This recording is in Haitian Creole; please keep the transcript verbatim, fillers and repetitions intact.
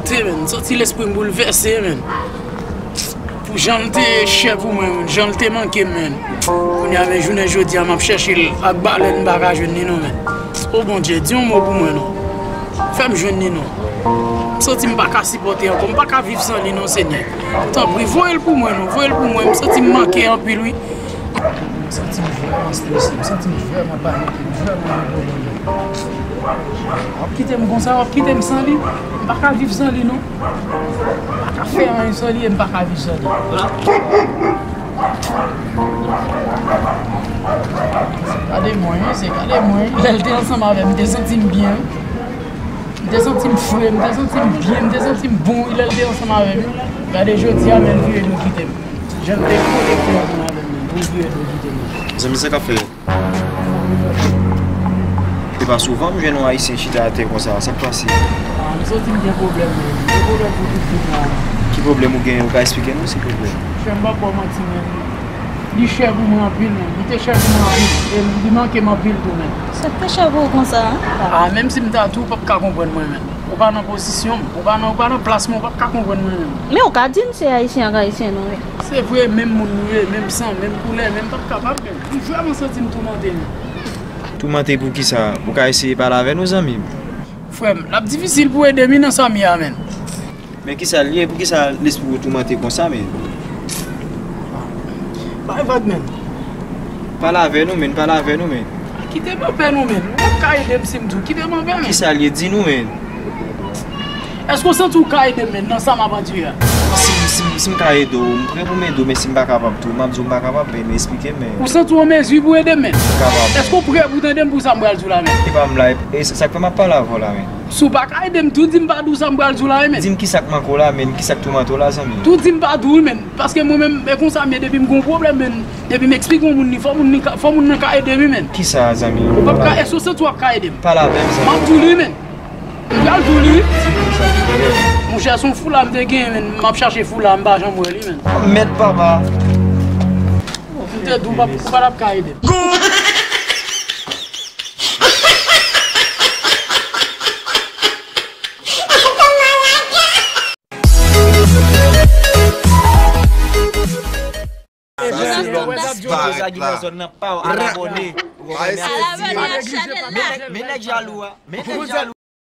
Te, men, m santi lespri m boulvèse, men. Pou jan l te chè pou mwen, men, jan l te manke m, men. Kounye a, men, jounen jodi a, m ap chèche l ak balèn, m pa ka jwenn li, non, men. O Bondye, di yon mo pou mwen, non. Fè m jwenn li, non. M santi m pa ka sipòte ankò, m pa ka viv san li, non, Senyè. Tanpri, voye l pou mwen, non, voye l pou mwen. M santi m manke anpil, wi. M santi m vrèman strese, m santi m vrèman panike, m vrèman gen pwoblèm. W ap kite m konsa, w ap kite m san li? M pa ka viv san li, non. M pa ka fè anyen san li e m pa ka viv san li. Gade mwen, se gade mwen. Lè l te ansanm avè m, m te santi m byen. M te santi m fre, m te santi m byen, m te santi m bon, wi, lè l te ansanm avè m. Gade jodi a, men l vire do kite m. Jan l te konekte ansanm avè m, men l vire do kite m. Zanmi, sa k ap fè? E pa souvan m jwenn yon Ayisyen chita atè konsa, sa k pase? Ah, m santi m gen pwoblèm, men. Gen pwoblèm pou tout moun la. Ki pwoblèm ou genyen? Ou ka eksplike nou, silvouplè? Frè m, m p ap ba w manti, men. Li chè pou mwen anpil, men. Li te chè pou mwen anpil. E li manke m anpil tou, men. Sa k te chè pou ou konsa, en? Ah, menm si m ta di w, ou p ap ka konprann mwen, men. Ou pa nan pozisyon m, ou pa nan, ou pa nan plas mwen, ou p ap ka konprann mwen, men. Men ou ka di m se Ayisyen ak Ayisyen nou ye. Se vre, menm moun nou ye, menm san, menm koulè, men m p ap kapab, men. M vrèman santi m toumante, men. Toumante pou kisa? Ou ka eseye pale avè nou, zanmi m? Frè m, l ap difisil pou ede m wi nan sa m ye a, men. Men kisa l ye? Poukisa lespri w toumante konsa, men? Bay vag, men. Pale avè nou, men, pale avè nou, men. Kite m anpè non, men. Ou p ap ka ede m si m di w kite m anpè, men. Kisa l ye? Di nou, men. Èske w santi w ka ede m, men, nan sa m ap andire a? Si, si, si m ka ede w, m prè pou m ede w, men si m pa kapab tou, m ap di w m pa kapab, men, men eksplike m, men. Ou santi w an mezi pou ede m, men? M kapab. Èske w prè pou tande m pou sa m pral di w la, men? E pa m la, e, e sa k fè m ap pale avè w la, men. Si w pa ka ede m, tou di m pa di w sa m pral di w la, wi, men. Di m kisa k manke w la, men, kisa k toumante w la, zanmi. Tou di m pa di w, wi, men. Paske mwen menm, e konsa m ye, depi m gen yon pwoblèm, men, depi m eksplike yon moun li, fò moun li ka, fò moun nan ka ede m, wi, men. Kisa, zanmi? Ou p ap ka, èske w santi w ap ka ede m? Pale avè m, zanmi. M ap di w li, men. M pral di w li, wi. Monchè, se yon foula m te genyen, men. M ap chache foula a, m pa janm wè li, men. Mèd papa. M te di w, w p ap, ou pa t ap ka ede m. Sa se lòm disparèt la. Al abòne ak chanèl la. Men nèg jalou a. Men nèg jalou.